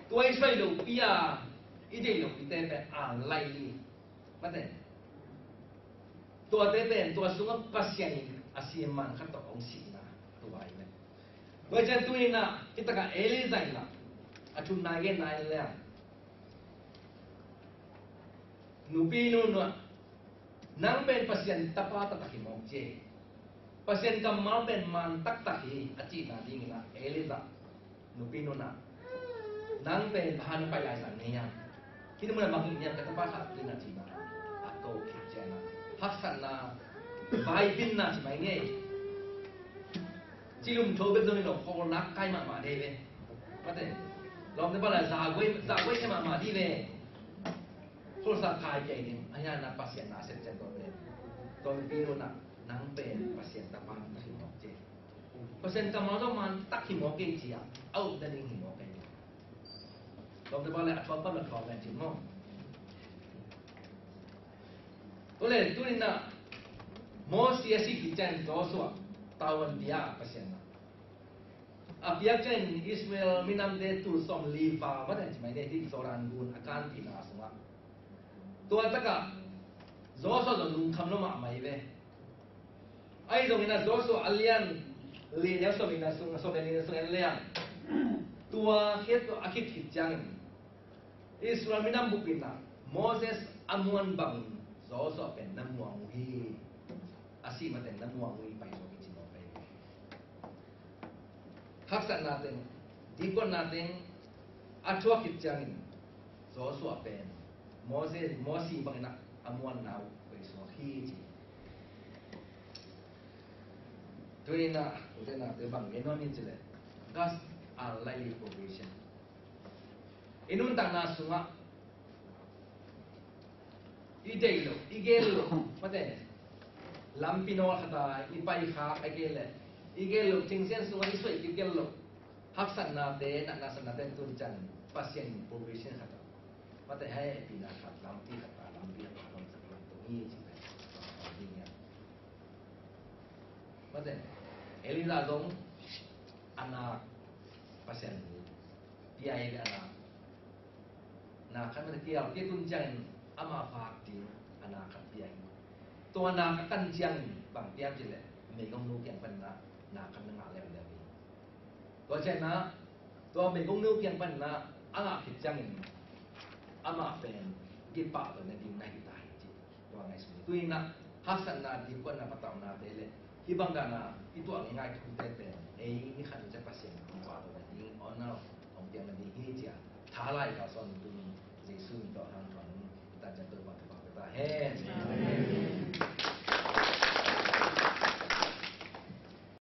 Tua i suai lo pi a, i dei lo pi te pen a lai li. Mate. Tuate pen tua sungah Pasian in a siam man khat tawh hong sihna tua hi ven. Tua ciang tuni-in a, hi takah Elijah in a, a thumna genna in leng, nupi nu nuah, nang pen Pasian tapa taktak hi mawk ci. Pasian kammal pen man taktak hi a cihna dingin a, Elijah nupi nu in a, nang pen bang hang na pai lai zah ngei hiam? Hih na mun ah bang hih hiam, ka tapa khat in a cihna. A ko khit ciang a, haksatna, vaipinna ci mai ngei. Ci lum tho bek zong hi lo, khawlnak kai mahmah dei ve. Mate. Lawmte bang la zaguai, zaguai kai mahmah dih ve. Khawlsak kai kei ding. A hian a Pasian na a sep ciang tua ve. Tua nupi nu in a, nang pen Pasian tapa taktak hi mawk ci. Pasian kammal zong man taktak hi mawk kei ci a, a upna ding hi mawk kei. Lawmte bang le a thuak pan a thuak ven ci maw. Tua le tuni-in a, Mosi a sih khit ciang Joshua tavuan pia a Pasian na. A piak ciangin Israel minamte tul sawmli val mate ci mai ni, hih Jordan gun a kanpihna sungah. Tua takah Joshua zong lungkham lo mahmah hi ve. Ahi zongin a Joshua a lian li neu sawmli na sung, sawmli na sung en leng, tua khit, a khit khit ciangin Israel minam bup in a, Moses a muan bangin Joshua pen na muang uh hi. A sih mateng na muang uh hi, pai suak hi ci mawk hi. Haksatna teng, dipkuatna teng a thuak khit ciangin Joshua pen Moses, Mosi bangin a, a muanna uh pai suak hi ci. Tuni-in a, ute naute, bang gen nuam hiam cih leh, God's unlikely provision. I nuntakna sungah I deih loh, i gel loh, mate, lampi nawl khat ah i pai khak a gel leh, i gel loh, thingsian sungah i suaih kik gel loh, haksatnate, natna satnate tun ciang Pasian in provision khat ah, mate, hehpihna khat, lampi khat ah, lampi khat ah, lampi khat ah, lampi khat ah, lampi khat ah. Mate, Elijah zong a nak Pasian pia hi ve, a nak. Nak khat mate kial, kei tun ciangin ama vak ding a nak khat pia hi. Tua nak a kan ciangin bang pia hi leh, meigong nu kiang pan nak, nak khat na ngah leuleu hi. Tua ciangin ah, tua meigong nu kiang pan nak a ngah khit ciangin amah pen kipahtawi nading na hi ta hi ci. Tua ngaihsun hi. Tuni-in ah haksatna, dingkuanna, patauhnate le hih bang dan a i tuah ngeingai thute pen ei ni khat ni ciang Pasian in pahtawi nading, honor hong piak nading hi ci-a tha lai ka sawn tuni-in Jesu min tawh hanthawn in i tan ciang Topa thupha pia ta hen.